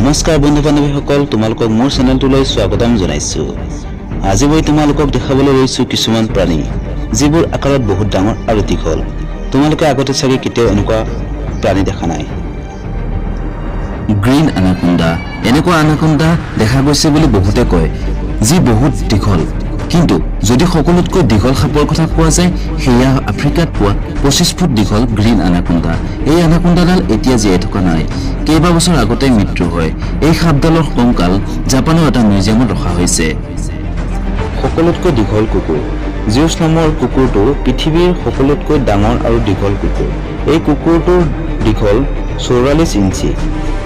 নমস্কাৰ বন্ধু বান্ধৱীসকল, তোমালোকক মোৰ চেনেলটোলৈ স্বাগতম জনাইছোঁ। আজি মই তোমালোকক দেখাবলৈ লৈছোঁ কিছুমান প্ৰাণী, যিবোৰ আকাৰত বহুত ডাঙৰ আৰু দীঘল। তোমালোকে আগতে চাগে কেতিয়াও এনেকুৱা প্ৰাণী দেখা নাই। Green anaconda. এনেকুৱা আনাকোণ্ডা দেখা গৈছে বুলি বহুতে কয়, যি বহুত দীঘল। কিন্তু যদি সকলোতকৈ দীঘল সাপৰ কথা কোৱা যায়, সেয়া আফ্ৰিকাত পোৱা 25 ফুট দীঘল গ্ৰীণ আনাকোণ্ডা। এই আনাকোণ্ডাডাল এতিয়া জীয়াই থকা নাই, কেইবা বছৰ আগতে মৃত্যু হয়। এই সাপডালৰ কংকাল জাপানৰ এটা মিউজিয়ামত ৰখা হৈছে। সকলোতকৈ দীঘল কুকুৰ। জিউছ নামৰ কুকুৰটো পৃথিৱীৰ সকলোতকৈ ডাঙৰ আৰু দীঘল কুকুৰ। এই কুকুৰটোৰ দীঘল 44 ইঞ্চি।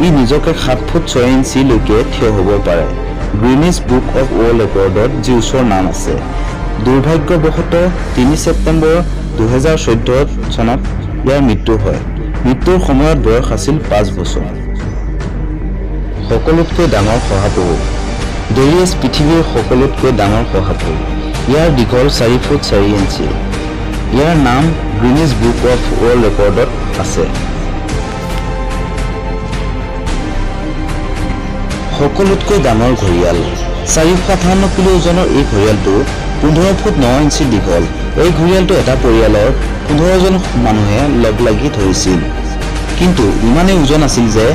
ই নিজকে 7 ফুট 6 ইঞ্চিলৈকে থিয় হ'ব পাৰে। গ্ৰীনিজ বুক অফ ৱৰ্ল্ড ৰেকৰ্ডত জিউছৰ নাম আছে। দুৰ্ভাগ্যবশতঃ 3 ছেপ্টেম্বৰ 2014 চনত ইয়াৰ মৃত্যু হয়। মৃত্যুৰ সময়ত বয়স আছিল 5 বছৰ। সকলোতকৈ ডাঙৰ শহাপহু। ডেৰিয়াছ পৃথিৱীৰ সকলোতকৈ ডাঙৰ শহাপহু। ইয়াৰ দীঘল 4 ফুট 4 ইঞ্চি। ইয়াৰ নাম গ্ৰীনিজ বুক অফ ৱৰ্ল্ড ৰেকৰ্ডত আছে। সকলোতকৈ ডাঙৰ ঘৰিয়াল। 458 কিলো ওজনৰ এই ঘৰিয়ালটো 15 ফুট 9 ইঞ্চি দীঘল। এই ঘৰিয়ালটো এটা পৰিয়ালৰ 15জন মানুহে লগ লাগি ধৰিছিল। কিন্তু ইমানেই ওজন আছিল যে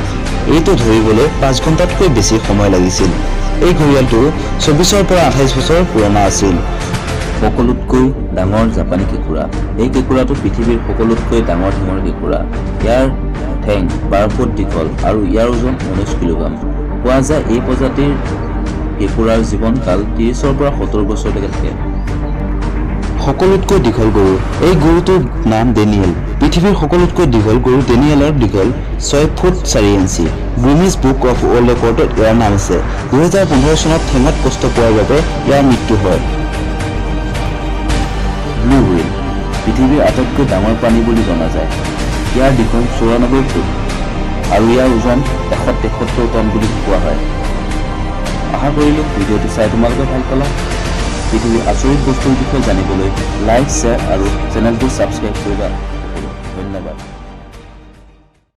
এইটো ধৰিবলৈ 5 ঘণ্টাতকৈ বেছি সময় লাগিছিল। এই ঘৰিয়ালটো 24ৰ পৰা 28 বছৰ পুৰণা আছিল। সকলোতকৈ ডাঙৰ জাপানী কেঁকুৰা। এই কেঁকুৰাটো পৃথিৱীৰ সকলোতকৈ ডাঙৰ ঠেঙৰ কেঁকুৰা। ইয়াৰ ঠেং 12 ফুট দীঘল আৰু ইয়াৰ ওজন 19 কিলোগ্ৰাম। কোৱা যায়, এই প্ৰজাতিৰ কেঁকুৰাৰ জীৱনকাল 30ৰ পৰা 70 বছৰলৈকে থাকে। সকলোতকৈ দীঘল গৰু। এই গৰুটোৰ নাম ডেনিয়েল। পৃথিৱীৰ সকলোতকৈ দীঘল গৰু ডেনিয়েলৰ দীঘল 6 foot 4 inch. Guinness Book of World ৰেকৰ্ডত ইয়াৰ নাম আছে। 2015 চনত ঠেঙত কষ্ট পোৱাৰ বাবে ইয়াৰ মৃত্যু হয়। ব্লু হুৱেল পৃথিৱীৰ আটাইতকৈ ডাঙৰ প্ৰাণী বুলি জনা যায়। ইয়াৰ দীঘল 94 ফুট আৰু ইয়াৰ ওজন 173 টন বুলি কোৱা হয়। আশা কৰিলোঁ ভিডিঅ'টো চাই তোমালোকে ভাল পালা। পৃথিৱীৰ আচৰিত বস্তুৰ বিষয়ে জানিবলৈ লাইক, শ্বেয়াৰ আৰু চেনেলটো ছাবস্ক্ৰাইব কৰিবা। ধন্যবাদ।